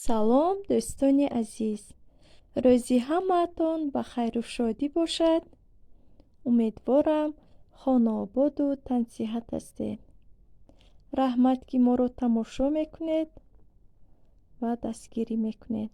Салом, дӯстони азиз! Рӯзи ҳамаатон ба хайру шодӣ бошад. Умедворам, хонаободу тансиҳат ҳастед. Раҳмат, ки моро тамошо мекунед ва дастгирӣ мекунед.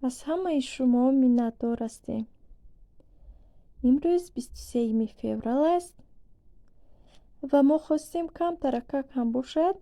Аз ҳамаи шумо миннатдор ҳастем. Имрӯз 23 феврал аст ва мо хостем камтаракак ҳам бошад,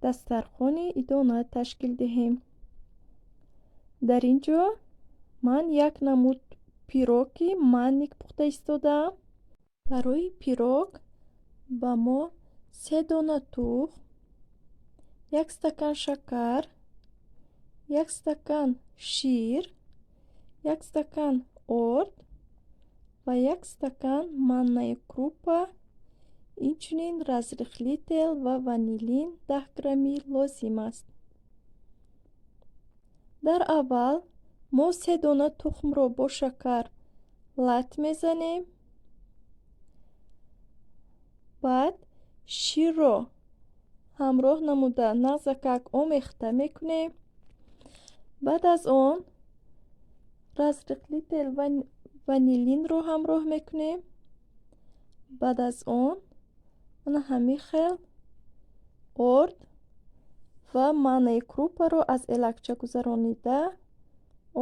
дастархони идона ташкил диҳем. Дар ин ҷо ман як намуд пироги манник пухта истодаам. Барои пирог ба мо се дона тухм, як стакан шакар, як стакан шир, як стакан орд ва як стакан манная крупа, инчунин разрыхлитель ва ванилин 10 граммӣ лозим аст. Дар аввал мо се дона тухмро бо шакар лат мезанем, баъд ширро ҳамроҳ намуда нағзакак омехта мекунем. Баъд аз он разрыхлитель ва ванилинро ҳамроҳ мекунем. Баъд аз он ана ҳамин хел орд ва манная крупаро аз элакча гузаронида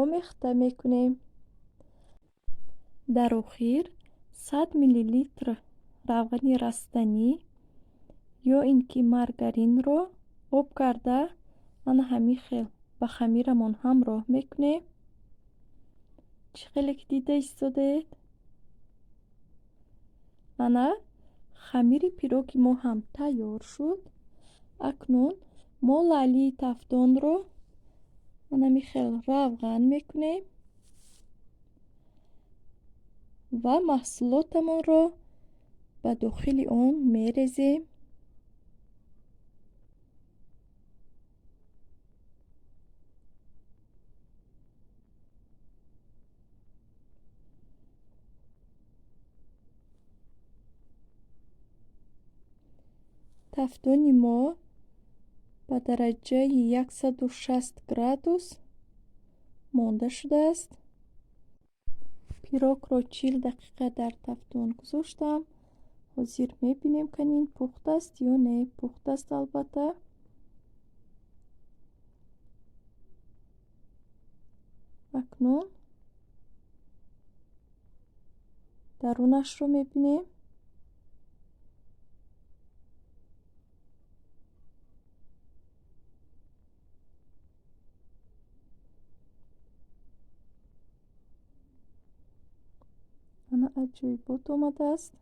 омехта мекунем. Дар охир 100 миллилитр равғани растанӣ ё ин ки маргаринро об карда ана ҳамин хел ба хамирамон ҳамроҳ мекунем. Чӣ хеле ки дида истодаед? Ана хамири пироги мо ҳам тайёр шуд. Акнун мо лаълии тафдонро ана хел равған мекунем ва маҳсулотамонро ба дохили он мерезем. Тафдони мо ба дараҷаи 160 градус монда шудааст. Пирогро 40 дақиқа дар тафдон гузоштам. Ҳозир мебинем, канин пухтааст ё не. Пухтааст, албатта. Акнун дарунашро мебинем. Ана аҷоибот омадааст.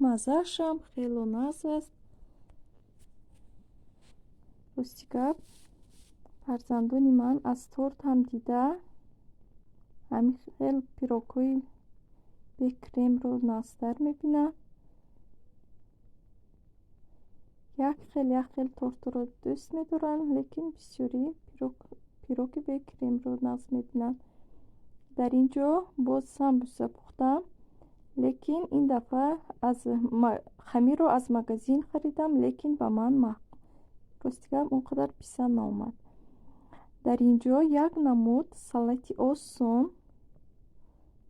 Маззаашам хело нағз аст. Рости гап, фарзандони ман аз торт ҳам дида ҳамин хел пирогҳои бекремро нағзтар мебинанд. Як хел, як хел тортро дӯст медоранд, лекин бисёрӣ пироги бекремро нағз мебинанд. Дар ин ҷо боз самбуса пухтам, лекин ин дафъа аз хамирро аз магазин харидам, лекин ба ман рости гап он қадар писанд наомад. Дар ин ҷо як намуд салати осон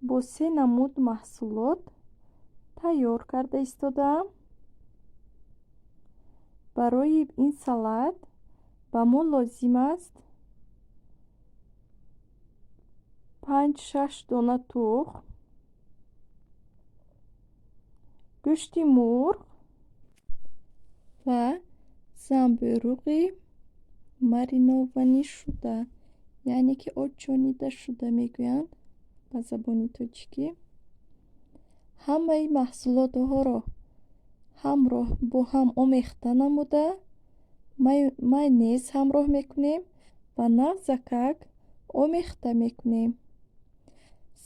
бо се намуд маҳсулот тайёр карда истодаам. Барои ин салат ба мо лозим аст 5-6 дона тухм, гӯшти мурғ ва замбӯруғи маринованишуда, яъне ки очонидашуда мегӯянд ба забони тоҷикӣ. Ҳамаи маҳсулотҳоро ҳамроҳ бо ҳам омехта намуда, майонез ҳамроҳ мекунем ва нағзакак омехта мекунем.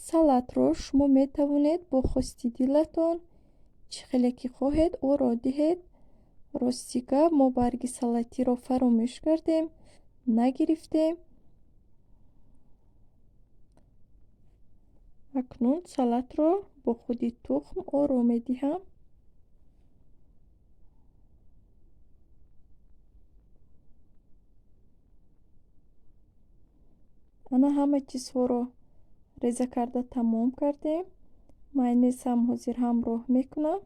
Салатро шумо метавонед бо хости дилатон чӣ хеле ки хоҳед оро диҳед. Рости гап, мо барги салатиро фаромӯш кардем, нагирифтем. Акнун салатро бо худи тухм оро медиҳам. Ана ҳама чизҳоро реза карда тамом кардем. Майонез ҳам ҳозир ҳамроҳ мекунам.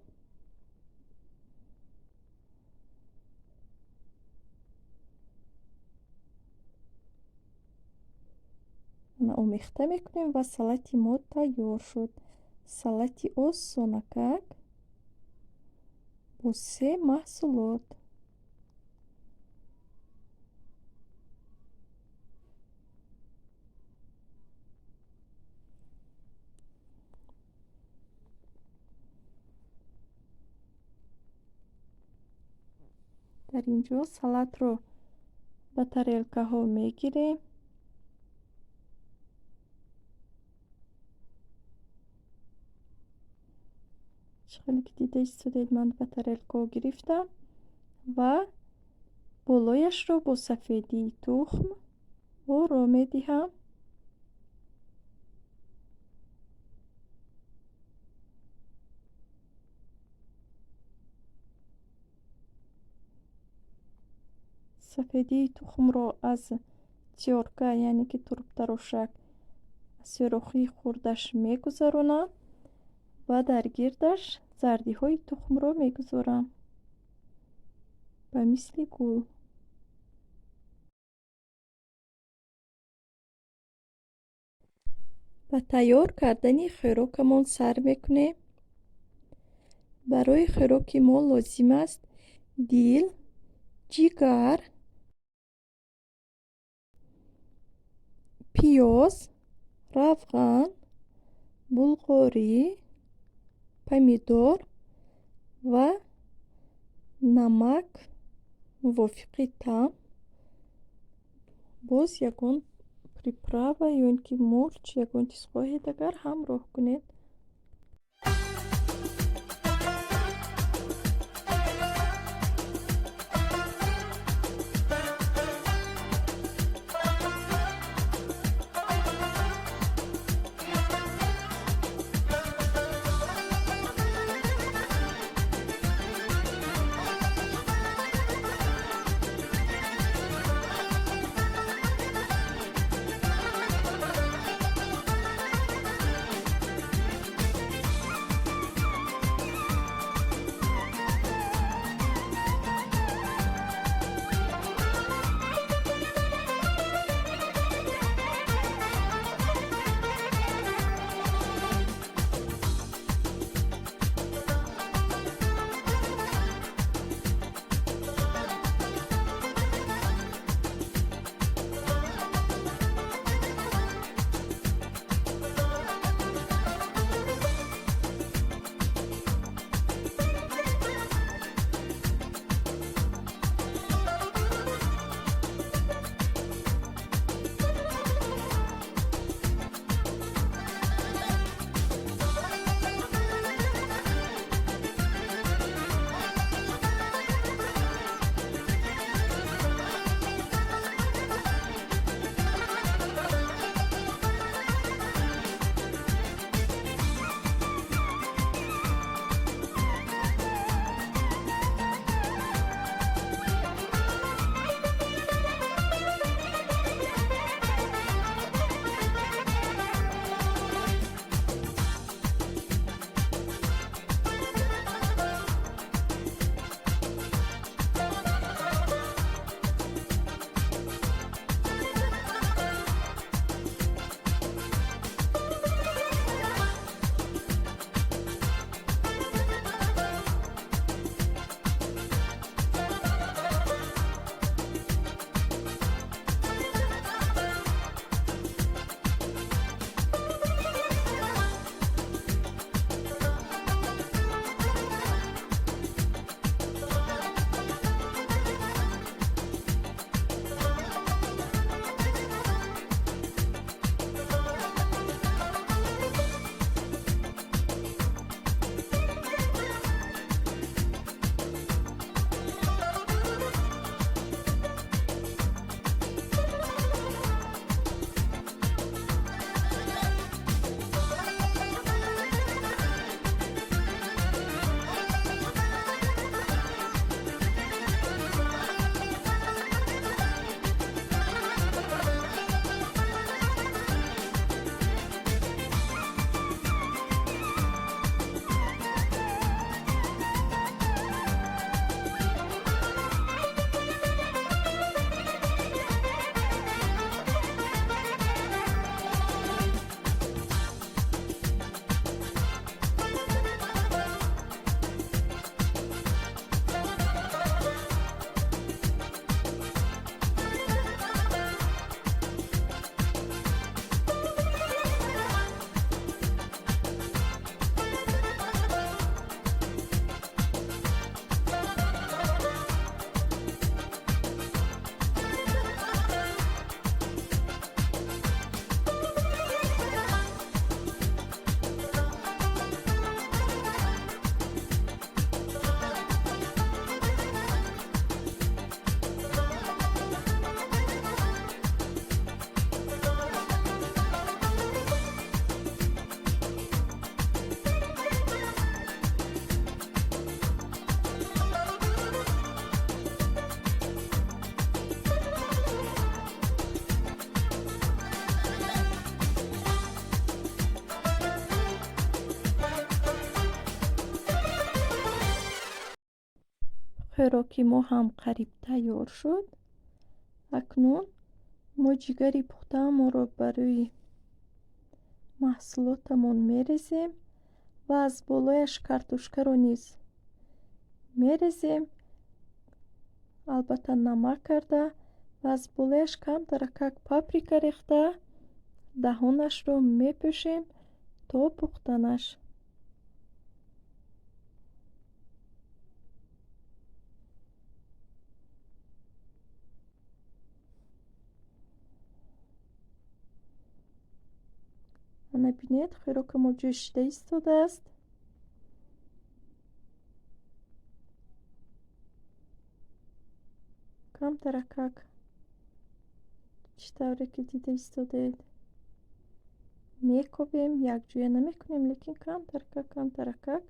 Ана омехта мекунем ва салати мо тайёр шуд. Салати осонакак бо се маҳсулот. Дар ин ҷо салатро ба тарелкаҳо мегирем. Чӣ хеле ки дида истодед, ман ба тарелкаҳо гирифтам ва болояшро бо сафедии тухм оро медиҳам. Сафедии тухмро аз тёрка, яъне ки турбтарошак, сӯрохии хурдаш мегузаронам ва дар гирдаш зардиҳои тухмро мегузорам ба мисли гул. Ба тайёр кардани хӯрокамон сар мекунем. Барои хӯроки мо лозим аст дил, ҷигар, пиёз, равған, булғорӣ, помидор ва намак мувофиқи таъм. Боз ягон приправа ё ин ки мурч, ягон чиз хоҳед агар ҳамроҳ кунед. Хӯроки мо ҳам қариб тайёр шуд. Акнун мо ҷигари пухтаамонро бар рӯи маҳсулотамон мерезем ва аз болояш картошкаро низ мерезем, албатта намак карда, ва аз болояш камтаракак паприка рехта, даҳонашро мепӯшем то пухтанаш. Ана бинед, хӯрока мо ҷӯшида истодааст. Камтаракак, чӣ тавре ки дида истодаед, мекобем, якҷоя намекунем, лекин камтаракак, камтаракак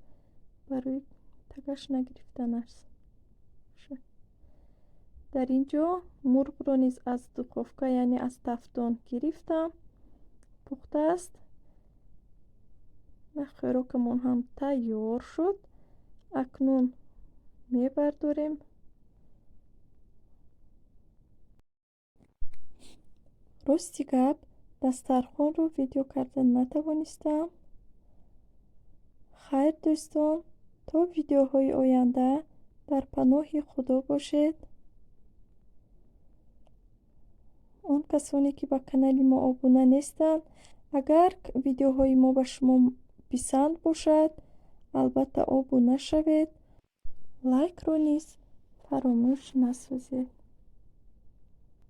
барои тагаш нагирифтанаш. Дар ин ҷо мурғро низ аз духовка, яъне аз тафтон гирифтам, пухтааст. Хӯрокамон ҳам тайёр шуд. Акнун мебардорем. Рости гап, дастархонро видео карда натавонистам. Хайр, дӯстон, то видеоҳои оянда дар паноҳи Худо бошед. Он касоне ки ба канали мо обуна нестанд, агар видеоҳои мо ба шумо писанд бошад, албатта обуна шавед, лайкро низ фаромӯш насозед.